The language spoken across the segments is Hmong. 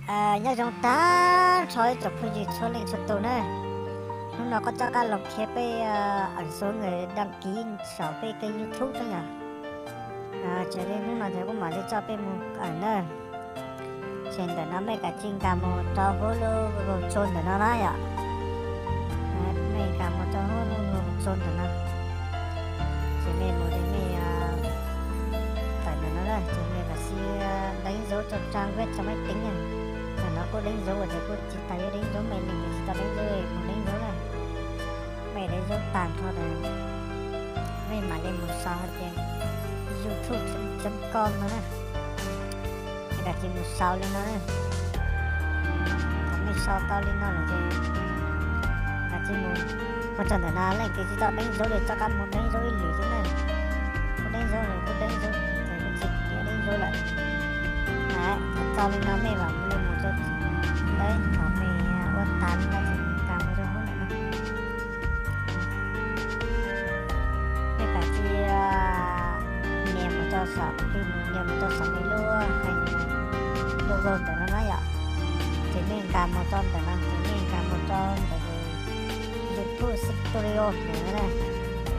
Nyob zoo tag nrho ib tsoom phooj ywg txhua leej txhua tus na. Hnub no kuv rov qab los qhia peb ẩn số người đăng ký saum peb kênh YouTube xwb yom. Ces li hnub no ces kuv mam li coj peb mus ẩn na. Ces ntawm no mej kav tsij nkag mus rau hauv lub Google Chrome ntawm no na yom. Mej nkag mus rau hauv lub Google Chrome ntawm no. Ces mej mus li mej tawm ntawm no na, ces mej kav tsij đánh dấu cho trang web trong máy tính na. Ntawm no kuv đánh dấu ces kuv tsis tas yuav đánh dấu, mej leej twg tsis tau đánh dấu mus đánh dấu na. Mej đánh dấu tag nrho ces mej mam li mus sau hais tias youtube chấm com no na. Mej kav tsij mus sau li no na. Thaum mej sau tau li no lawm ces kav tsij mus, mus txog ntawm no leej twg tsis tau đánh dấu li rov qab mus đánh dấu ib lwm xwb na. Kuv đánh dấu lawm, kuv đánh dấu, kuv tsis tau đánh dấu lawm. Thaum tau li no mej mam li mus rau, thaum mej ua tas li no ces nkag mus rau hauv ntawm no. Mej kav tsij nias mus rau saum, nias mus rau saum mej lub, lub Google ntawm no na yom. Ces mej nkag mus rau ntawm no, ces mej nkag mus rau ntawm YouTube Studio ntawm no na.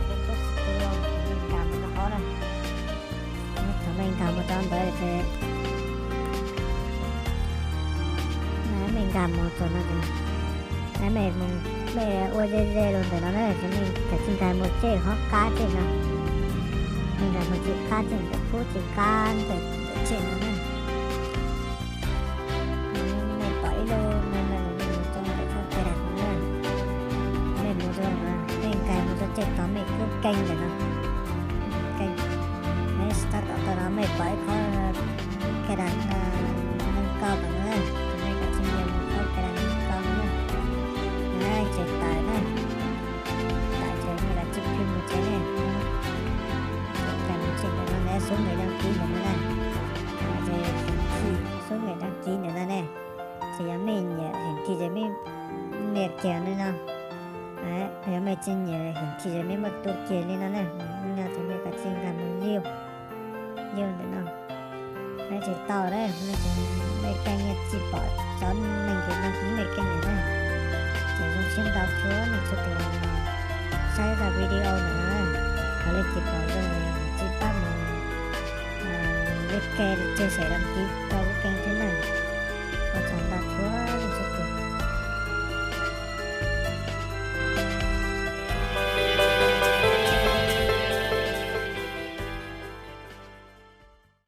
YouTube Studio ces mej nkag mus rau hauv na. Thaum mej nkag mus rau ntawd ces mej nkag mus rau no ces mej mus, mej ua ze ze los ntawm no na, ces mej kav tsij nkag mus tseg qhov qab tseg no. Mej nkag mus tseg qab tseg ntawm kub tseg qab ntawm tseg no na. Mej pom ib lub no, mej mus rau ntawm qhov cài đặt no na. Mej mus rau, mej nkag mus rau tseg tod mej lub kênh ntawm no. Kênh, mej tab tom tau no mej pom ib qhov cài đặt nâng cao ntawm no na, ces mej kav tsij nias mus qhov cài đặt nâng cao no na. Ces tawm na, tawm ces mej kav tsij phim mus tsev ne. Ces mus tsev ntawm no ne, số người đăng ký ntawm no na. Ces hiển thị số người đăng ký ntawm no ne. Ces yog mej nyiam hiển thị ces mej nias kiag li no. Yog mej tsis nyiam hiển thị ces mej muab tua kiag li no na. Li no ces mej kav tsij nkag mus lưu, lưu ntawm no. Mej tsis tau na, mej kênh tsis pom cov neeg uas đăng ký mej kênh na. Ces zoo siab ntau txhua leej txhua tus saib zaj video ntawm no na. Yog leej twg pom zoo ces tsis pab mus like, chia sẻ, đăng ký rau lub kênh thiab na. Ua tsaug ntau txhua